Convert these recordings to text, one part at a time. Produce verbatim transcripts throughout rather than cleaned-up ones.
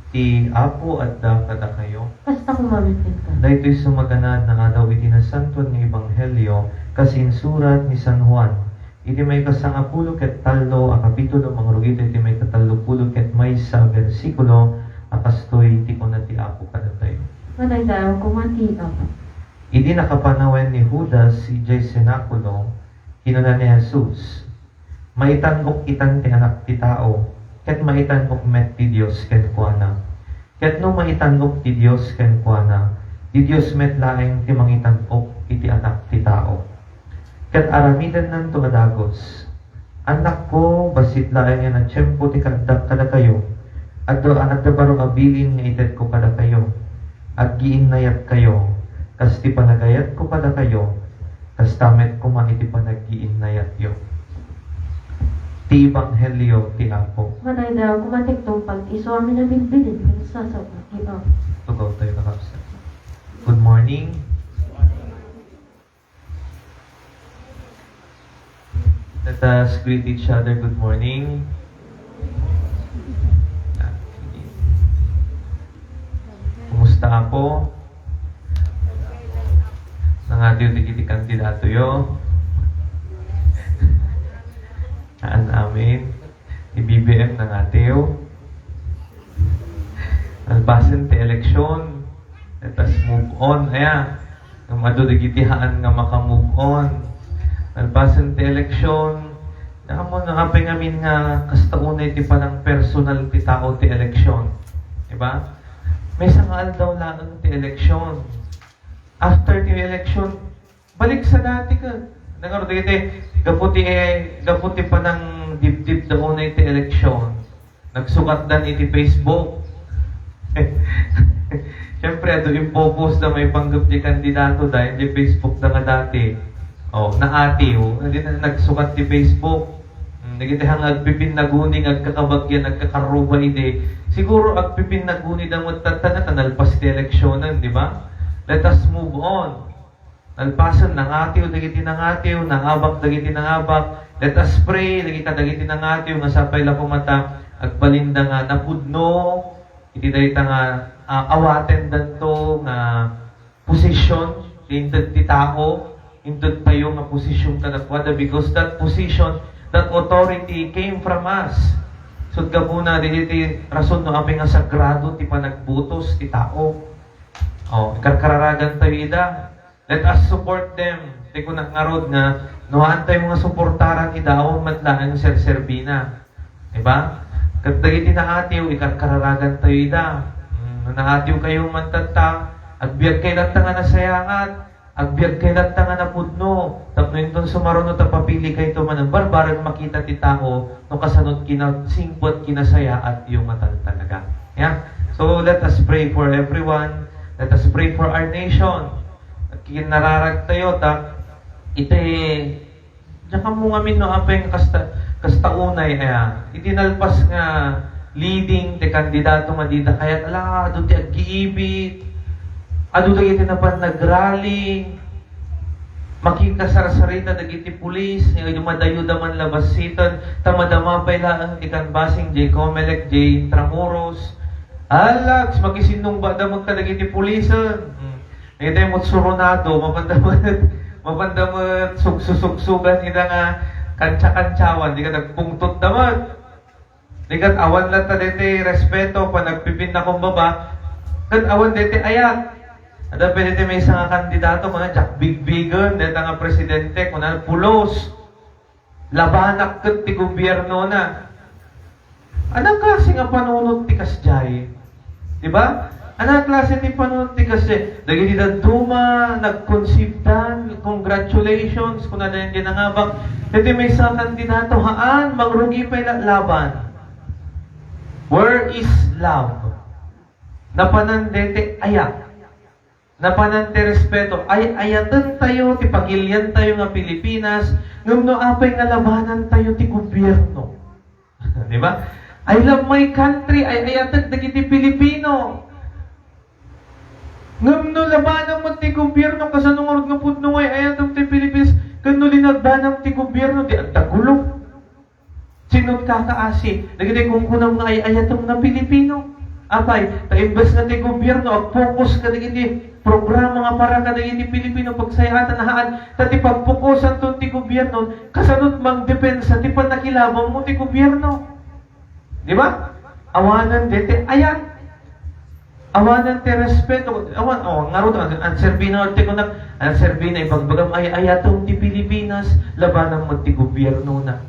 Ti Apo adda kadakayo. Kasta koma met kenka. Daytoy sumaganad nga adaw iti nasantoan nga ebanghelio kas insurat ni San Juan. Iti maikasangapulo ket tallo a kapitulo, mangrugito iti maikatallopulo ket maysa a bersikulo, a kastoy ti kuna ti Apo kadatayo. Madaydayaw koma ti Apo. Idi nakapanawen ni Judas idiay senakulo, kinuna ni Jesus, "Maitan-ok itan ti Anak ti Tao, ket maitan-ok met ti Dios kenkuana. Ket no maitan-ok ti Dios kenkuana, ti Dios met laeng ti mangitan-ok iti Anak ti Tao." Ket aramidennanto a dagus. Annakko, bassit laeng a tiempo ti kaaddak kadakayo. Adda, adda baro a bilin nga itedko kadakayo. Aggiinnayatkayo, kas ti panagayatko kadakayo, kasta met koma iti panaggiinnayatyo. Ti Ebanghelio ti Apo. Madaydayaw koma ti tungpal ti isu a minabilbilin ken sasaomo. Tugaw tayo, kakabsat. Good morning. Let us greet each other. Good morning. Ah, sige. Kumusta, Apo? Nangatiw dagiti kandidatoyo? Haan amin. Ti B B M nangatiw. Nalpasen ti eleksyon. Let us move on. Aya, ngem adu dagiti haan nga maka-move on. Nalpasen ti eleksyon. Ammom no apay ngamin nga kasta unay ti panang personal ti tao ti eleksyon. Diba? Maysa nga aldaw laeng ti eleksyon. After ti eleksyon, balik sa dati ka. Nangaro dagiti, gapu ti, eh, gapu ti panang dibdib da unay ti eleksyon. Nagsukatdan iti Facebook. Siyempre, adu impopost da maipanggep ti kandidato da, iti Facebook da nga dati. Oh, naatiw. Hindi na nagsukat ti Facebook. Hmm, dagiti nga agpipinnaguni nga agkakabagyan, agkakarruba idi. Siguro agpipinnaguni da met tatta nga ta nalpas ti eleksyonen, di ba? Let us move on. Nalpasen, nangatiw dagiti nangatiw, naabak dagiti naabak. Let us pray dagiti kadagiti nangatiw nga sapay la koma ta agbalinda nga napudno iti dayta nga, ah, awatendanto nga posisyon, ti inted ti tao, inted tayo nga posisyon kadakuada, because that position, that authority came from us. Sut gapuna, dagiti rason no apay nga sagrado ti panagbotos ti tao. Oh, ikarkararagan tayo ida. Let us support them. Ti kunak ngarud nga, no haan tayo nga suportaran ida, awan met laeng serserbina. Diba? Ket dagiti naatiw, ikarkararagan tayo ida. Mm, no naatiw kayo man tatta, agbiag kay latta nga nasayaat, agbiag kay latta nga napudno, tapno inton sumaruno ta papili kayto manen barbareng makita ti tao no kasano kinasingpet, kinasayaat yo nga talaga. Yeah? So, let us pray for everyone. Let us pray for our nation. Kinararag tayo, ta, iti, diyan ka mo ngamin, no, apay nga kasta, kasta unay, aya, iti nalpas nga leading ti kandidato nga dida kayat, ala, adu ti aggiibit, adu dagiti napan nagrally, makikasarsarita dagiti pulis, nga dumadayo da man labas siten, ta madama pay laeng ti kanbasing, jay Comelec, jay Intramuros. Alags, makisinnungba da met kadagiti pulisen. Hmm. Dagiti met suronado, mapanda met, mapanda met sugsusugsugan ida nga kantsa-kantsawan, di ka nagpungtot da met. Di ket awan latta daytoy respeto, panagpipinnakumbaba, ket awan daytoy ayat. Adda pay daytoy maysa nga kandidato, kuna, diak bigbigen, dayta nga presidente, kuna, pulos. Labanak ket ti gobiernona. Ania klase nga panunot ti kasdiay? Di ba? Ania klase ti panunot ti kasdiay? Dagiti dadduma, nagkonsibdan, congratulations, kuna dayan di nangabak. Iti maysa kandidato, haan, mangrugi pay la-, laban. Where is love? Napanan daytoy ayat. Napanan ti respeto. Ay-ayaten tayo ti pagilian tayo nga Pilipinas, ngem no apay nga labanan tayo ti gobierno. Di ba? I love my country, ay-ayatek dagiti Pilipino. Ngem no labanan met ti gobierno, kasano ngarud nga pudno nga ay-ayatem ti Pilipinas, ken no linabanam ti gobierno, di adda gulo. Sino ti kakaasi dagiti kunkunam nga ay-ayatem nga Pilipino? Apay, ta imbes nga ti gobierno agpokus kadagiti programa nga para kadagiti Pilipino, pagsayaatan, haan, ta ti pagpokusanto ti gobierno, kasanot mangdepensa ti pannakilabammo ti gobierno. Di ba? Awanen deti ayat. Awanen ti respeto. Awan, oh, ngarud, an, an serbina ti kunak, an serbina ibagbagam, ay-ayatem ti Pilipinas, labanam met ti gobiernona.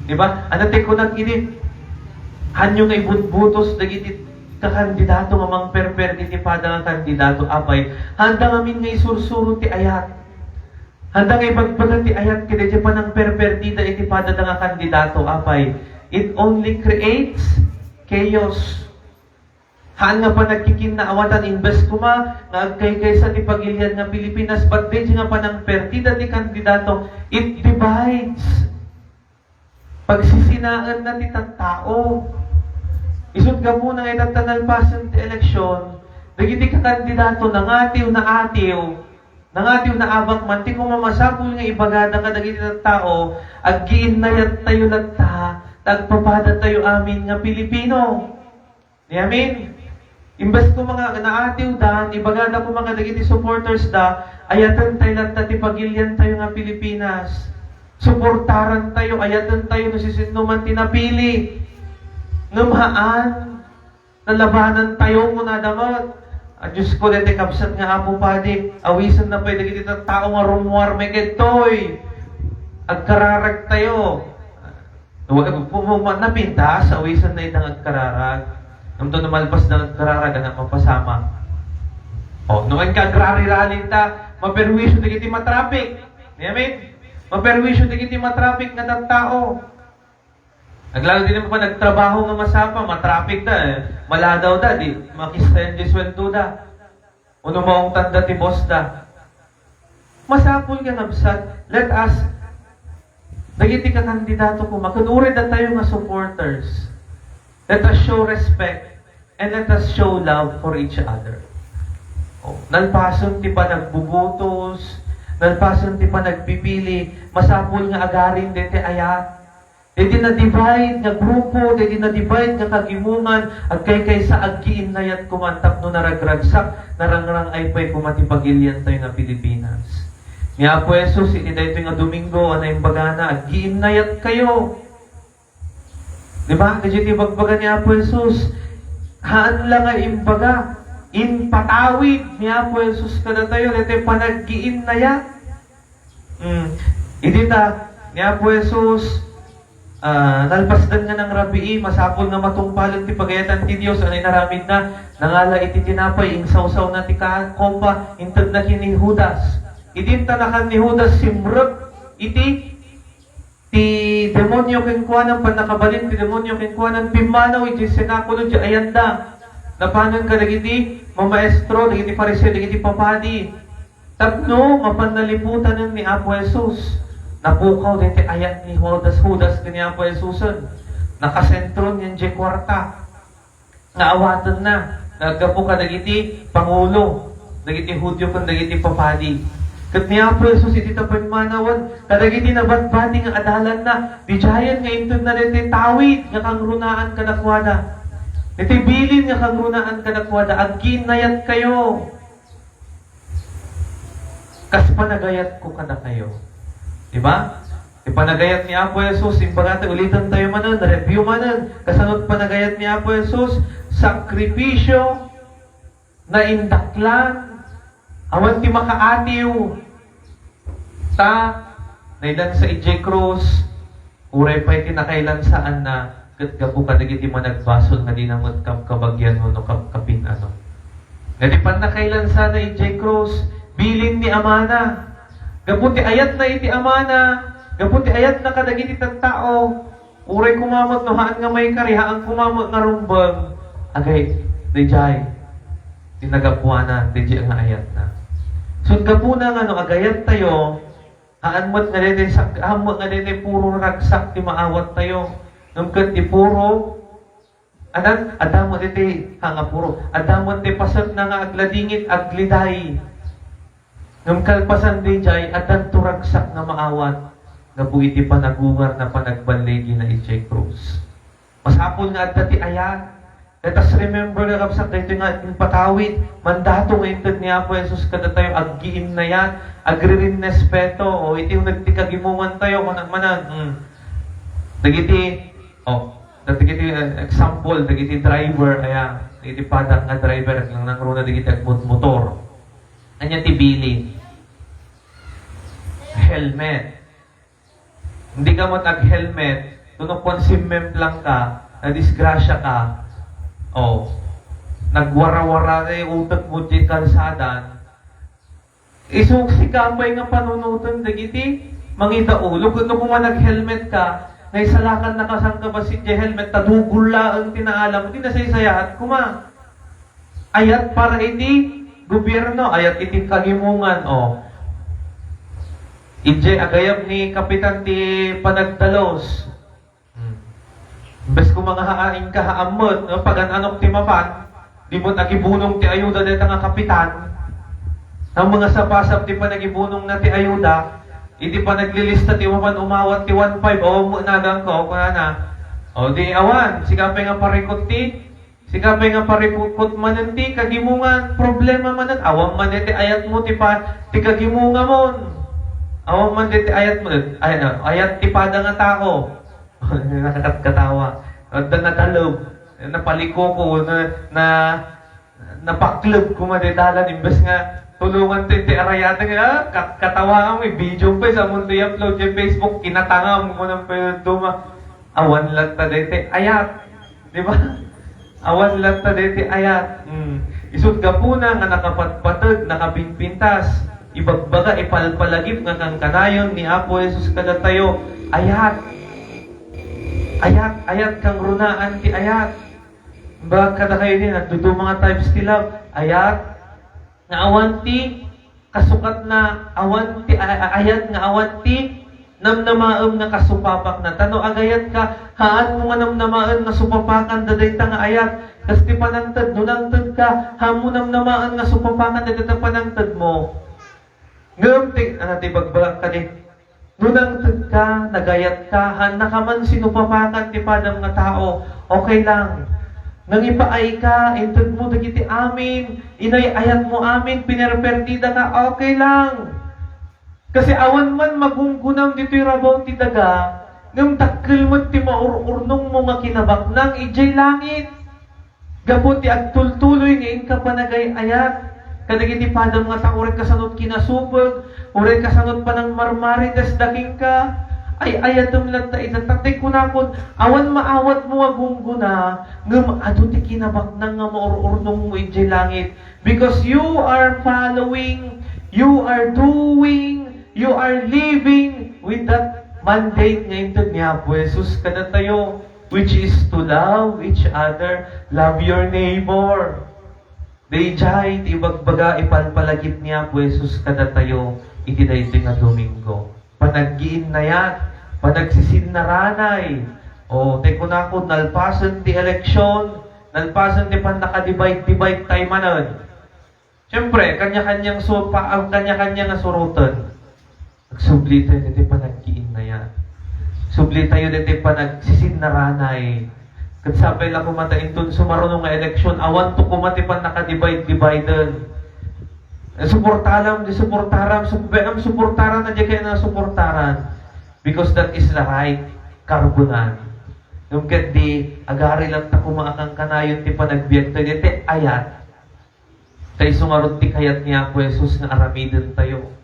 Di ba? Ano ti kunak idi, hanyo nga ibutbutos dagiti kakandidato nga mangperperdi iti pada nga kandidato, apay, haanda ngamin nga isursuro ti ayat. Haanda nga ibagbaga ti ayat kadagiti panangperperdida iti pada nga kandidato, apay. It only creates chaos. Haan nga panagkikinnaawatan, imbes koma nga agkaykaysa ti pagilian nga Pilipinas, but daydi nga panangperdida ti kandidato, it divides. Pagsisinaenna ti tattao. Isut' gapuna nga itatta nalpasen ti eleksyon, dagiti kakandidato nangatiw, naatiw, nangatiw, naabak man ti koma masapul nga ibagada kadagiti tattao, aggiinnayattayo latta, ta agpapadatayo amin nga Pilipino. Ni amin, imbes koma nga naatiwda, ibagada koma kadagiti supporters da, ayaten tayo latta ti pagilian tayo nga Pilipinas. Suportaran tayo, ayaten tayo no sisinno man ti napili. Ngem haan, nalabanan tayo, kunada met. A, Diyos ko, deti kabsat nga Apo Padi, awisen na pay dagiti tattao nga rummuar may kadtoy. Agkararag tayo. Wa-, pu-, pu-, ma-, napintas, awisan na itang agkararag. Ngem no malpas na agkararag, anak, mapasamak. O, no wen ka agrari-rally ta, maperwisyo dagiti matraffic. Amen? Maperwisyo dagiti matraffic nga tattao. Aglalo din naman nagtrabaho nga masapa, matraffic da, eh. Maladaw da, di, makista yan di sweldo da. Ono maungtanda ti boss da. Masapul nga kabsat, let us, dagiti kakandidato koma, ken uray datayo nga supporters, let us show respect and let us show love for each other. Oh, nalpasen ti panagbubutos, nalpasen ti panagpipili, masapul nga agarin deti ayat. Daydi na-divide nga grupo, daydi na-divide nga kagimongan, agkaykaysa, aggiinnayat koma tapno naragragsak, narangrang-ay pay koma ti pagilian tayo nga Pilipinas. Ni Apo Jesus, iti daytoy nga Domingo, a naimbagana, "Aggiinnayat kayo." Di ba? Kadaytoy ti ibagbaga ni Apo Jesus, haan la nga imbaga, impatawid ni Apo Jesus kadatayo, daytoy panaggiinnayat. Hmm. Idi ta, ni Apo Jesus, ah, nalpasdan nga nangrabii, masapul nga matungpalen ti pagayatan ti Dios, ano inaramidna? Nangala iti tinapay, insawsawna ti ka-, kopa, intedna ken ni Judas. Idi ta nakan ni Judas, simrek iti, ti demonio kenkuana, pannakabalin ti demonio kenkuana, pimmanaw iti senakulo, di ayanda. Napanen kadagiti mamaestro, dagiti Fariseo, dagiti papadi. Tapno mapan naliputanen ni Apo Jesus, napukaw daytoy ayat ni Judas, Judas ken ni Apo Jesusen. Nakasentron nga diay kuarta nga awatenna, nga aggapu kadagiti pangulo, dagiti Judio ken dagiti papadi. Ket ni Apo Jesus iti ta pimmanawen kadagiti nabatbati nga adalanna, didiayen nga intedna daytoy tawid nga kangrunaan kadakuada. Daytoy bilin nga kangrunaan kadakuada, "Aggiinnayatkayo." Kas panagayatko kadakayo. Di ba? Ti panagayat ni Apo Jesus, imbaga ta, ulitan tayo manen, review manen. Kasano ti panagayat ni Apo Jesus? Sakripisio, naindaklan, awan ti makaatiw. Ta, nailansa idiay krus, uray pay ti nakailansaanna, ket gapu kadagiti managbasol nga dina met kabkabagian wenno kabkapin-ano. Nga ti pannakailansana idiay krus, bilin ni Amana. Gapu ti ayatna iti Amana, gapu ti ayatna kadagiti tattao, uray koma met no haan nga maikari, haan koma met nga rumbeng, agay, daydiay ti nagapuana, daydiay nga ayatna. So, gapuna nga no agayattayo, haan met nga daydiay sak-, haan met nga daydiay puro ragsak ti maawattayo. Ngem ket ti puro, anan, adda met iti, ha, nga puro, adda met ti pasekna nga agladingit, agliday. Ngem kalpasan daydiay, addanto ragsak nga maawat, gapu iti panagungarna, panagballigi na idiay krus. Masapul nga adda ti ayat. Let us remember, kakabsat, daytoy nga impatawid, mandato nga inted ni Apo Jesus kadatayo, aggiinnayat, agririnnespeto, o iti uneg ti kagimongan tayo, kunak manen, mm. Dagiti, oh, dagiti, uh, example, dagiti driver, aya, dagiti padak nga driver, aglangnangruna dagiti agmotmotor. Ania ti bilin? Helmet. Hindi ka met ag-helmet, no kuan, simmemplang ka, nadisgrasya ka, oh, nagwarawara ti utek mo di kalsadan, isu sika pay nga panunoten dagiti mangidaolo. Ket no koma nag-helmet ka, naisalakan na ka saan ka bassit di helmet, ta dugol laeng ti naalam, di nasaysayaat koma. Ayat para iti gobierno, ayat iti kagimongan, o. Idiay agayab ni Kapitan ti panagdalos. Hmm. Imbes koma nga haan ka, haan met, no? Pagan-anok ti mapan, di met agibunong ti ayuda dayta nga kapitan. Ang mga sapasap ti panagibunong na ti ayuda, iti panaglilista ti mapan umawat ti one five, awan met nagan ka, o kunana. O di awan, sika pay nga parikot ti Sika pay nga parikot manen ti kagimongan, problema manen, awan man daytoy ayat mo ti pa-, ti kagimongamon. Awan man daytoy ayat mo, ay, ayat ti pada nga tao. Nakakatkatawa. Adda nataleb, napalikoko, na, na, napakleb koma ti dalan, imbes nga tulongan ti, ti arayaten, ah, kat-, katawa kami, video pa, sa mundo i-upload yung Facebook, kinatangam mo ng duma. Awan latta daytoy ayat. Di ba? Awan latta daytoy ayat. Hmm. Isut gapuna nga nakapatpateg, nakabingpintas, ibagbaga, ipalpalagip nga kankanayon ni Apo Jesus kadatayo, ayat. Ayat, ayat, kangrunaan ti ayat. Ba, kada kayo din, nagduduma nga types ti love. Ayat, nga awan ti kasukatna, awan ti a-, a-, ayat nga awan ti namnamaem nga kasupapakna. Ta no agayat ka, haan mo nga namnamaen nga supapakan dadayta nga ayat. Kas ti panangted, no nangted ka, haan mo namnamaen nga supapakan dadayta panangted mo. Ngem ti, ah, ti bagbagak kadi, no nangted ka, nagayat ka, haan na ka man sinupapakan ti padam nga tao, okay lang. Nangipaay ka, inted mo dagiti amin, inay-ayat mo amin, pinerperdida ka, okay lang. Kasi awan man magunggunam ditoy rabaw ti daga, ngem dakkel met ti maur-urnong mo nga kinabaknang idiay langit. Gapu ti agtultuloy nga inka panagay-ayat kadagiti padam nga tao, uray kasano ti kinasubeg, uray kasano ti panangmarmarites da kenka, ay-ayatem latta ida. Tatay kunakon, awan maawat mo nga gunggona, ngem adu ti kinabaknang nga maur-urnong mo idiay langit. Because you are following, you are doing, you are living with that mandate nga inted ni Apo Jesus kadatayo, which is to love each other, love your neighbor. Daydiay ti ibagbaga, ipalpalagip ni Apo Jesus kadatayo iti daytoy nga Domingo. Panaggiinnayat, panagsisinnaranay. O, tay kunakod, nalpasen ti eleksyon, nalpasen ti pannakadivide-divide tay manen. Siyempre, kanya-kanyang su-, pa-, ang kanya-kanya nga suroten. Agsubli tayo daytoy panagkiinnayat. Subli tayo daytoy panagsisinnaranay. Ket sapay la koma ta inton sumaruno nga eleksyon, awan to koma ti pannakadivide-dividen. Eh, suportaram, di suportaram, sub-, am suportaran na di kaya na suportaran. Because that is the right karbonan. Ngem ket di, agari lang ta koma a kankanayon ti panagbiag tayo, ti ayat. Ta isu ngarud ti kayat ni Apo Jesus nga aramiden tayo.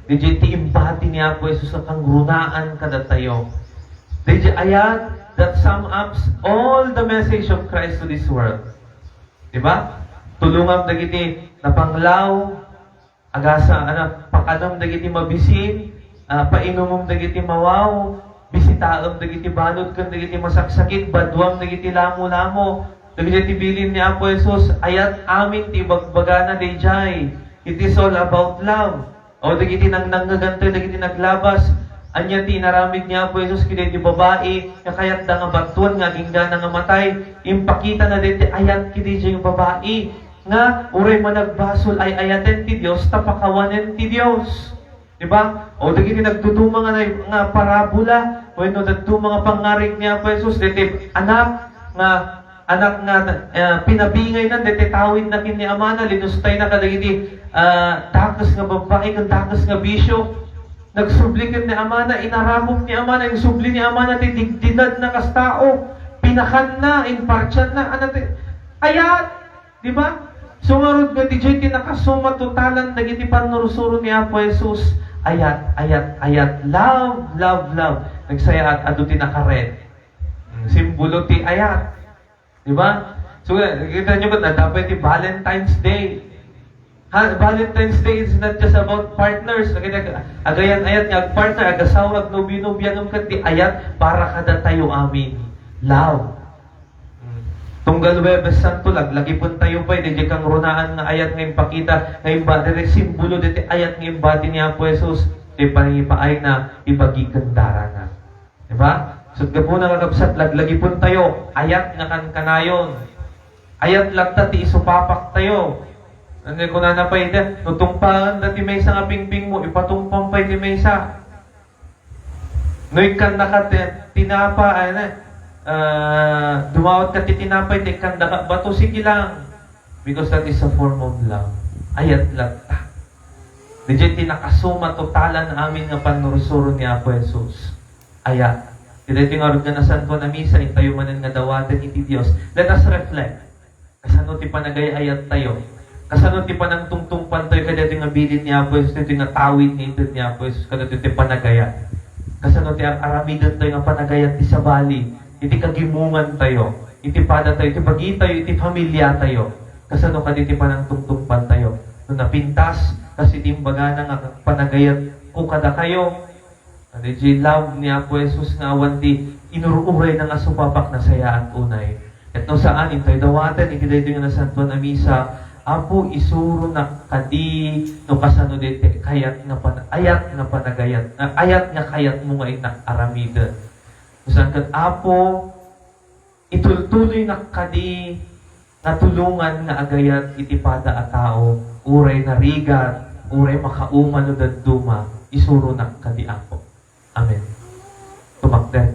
Daydiay ti impati ni Apo Jesus a kangrunaan kadatayo. Daydiay ayat that sum ups all the message of Christ to this world. Di ba? Tulongam dagiti napanglaw, agasa, ano, pakanem dagiti mabisin, ah, painumem dagiti mawaw, bisitaem dagiti balud ken dagiti masaksakit, baduam dagiti lamo-lamo, dagiti bilin ni Apo Jesus, ayat amin ti ibagbagana daydiay. It is all about love. O dagiti nangnangngegantayo, dagiti naglabas, ania ti inaramid ni Apo Jesus kadaydi babai nga kayatda nga batuen nga aginggana nga matay? Impakitana daydi ayat kadaydi babai nga uray managbasol ay ayaten ti Dios ta pakawanen ti Dios. Di ba? O dagiti nagduduma nga, nga parabola, wenno dadduma nga pangngarig ni Apo Jesus, daydi anak nga Anak nga, eh, pinabingayna daytoy tawidna ken ni amana, linustayna kadagiti, ah, dakes nga babbai ken dakes nga bisio. Nagsubli ken ni amana, inaramop ni amana, insubli ni amana ti digdigadna kas tao, pinakanna, impartianna, ano ti, ayat, di ba? So ngarud nga diay ti nakasuma totalan dagiti pannursuro ni Apo Jesus, ayat, ayat, ayat, love, love, love. Nagsayaat, adu ti naka-red. Mm, simbolo ti ayat. Di ba? So, kita nyo ba, nadapay ti Valentine's Day. Ha, Valentine's Day is not just about partners. Agayan-ayat nga ag-partner, agasawa, agnobio-nobia, ngem ket ti ayat para kadatayo amin. Love. Hmm. Tunggal Huwebes Santo, laglagipentayo pay, diay kangrunaan nga ayat nga impakita, nga imba-, daytoy simbolo daytoy ayat nga imbati ni Apo Jesus, ti panangipaayna, ibagi ken darana. Di ba? So, gapuna, kakabsat, laglagipentayo, ayat nga kankanayon. Ayat latta ti isupapaktayo. Ano, kunana pay ita, no tungpaanda ti maysa nga pingpingmo, ipatumpam pay ti maysa. No ikkannaka ti tinapa, ay na, ah, dumawatka ti tinapay, ta ikkandaka bato, sige lang. Because that is a form of love. Ayat latta. Diay ti nakasuma totalan amin nga pannursuro ni Apo Jesus. Ayat. Iti daytoy ngarud nga Nasantoan a Misa, intayo manen nga dawaten iti Dios. Let us reflect. Kasano ti panagay-ayattayo? Kasano ti panangtungtungpantayo kadaytoy nga bilin ni Apo Jesus, daytoy nga tawid nga inted ni Apo Jesus, kadaytoy ti panagayat? Kasano ti ar-, aramidentayo nga panagayat ti sabali iti kagimongantayo, iti padatayo, iti bagitayo, iti familiatayo? Kasano kadi ti panangtungtungpantayo? No napintas, kas iti imbagana nga panagayatko kadakayo, Adi, diay love ni Apo Jesus nga awan ti inur-urayna nga supapak, nasayaat unay. Ket no saan, intoy dawaten iti daytoy nga Nasantoan a Misa, Apo, isuronak kadi no kasano daytoy kayat nga pan-, ayat nga panagayat, ah, ayat nga kayatmo nga innak aramiden. No saan ket, Apo, itultuloynak kadi nga tulongan nga agayat iti pada a tao, uray narigat, uray makauma no dadduma, isuronak kadi, Apo. Amen.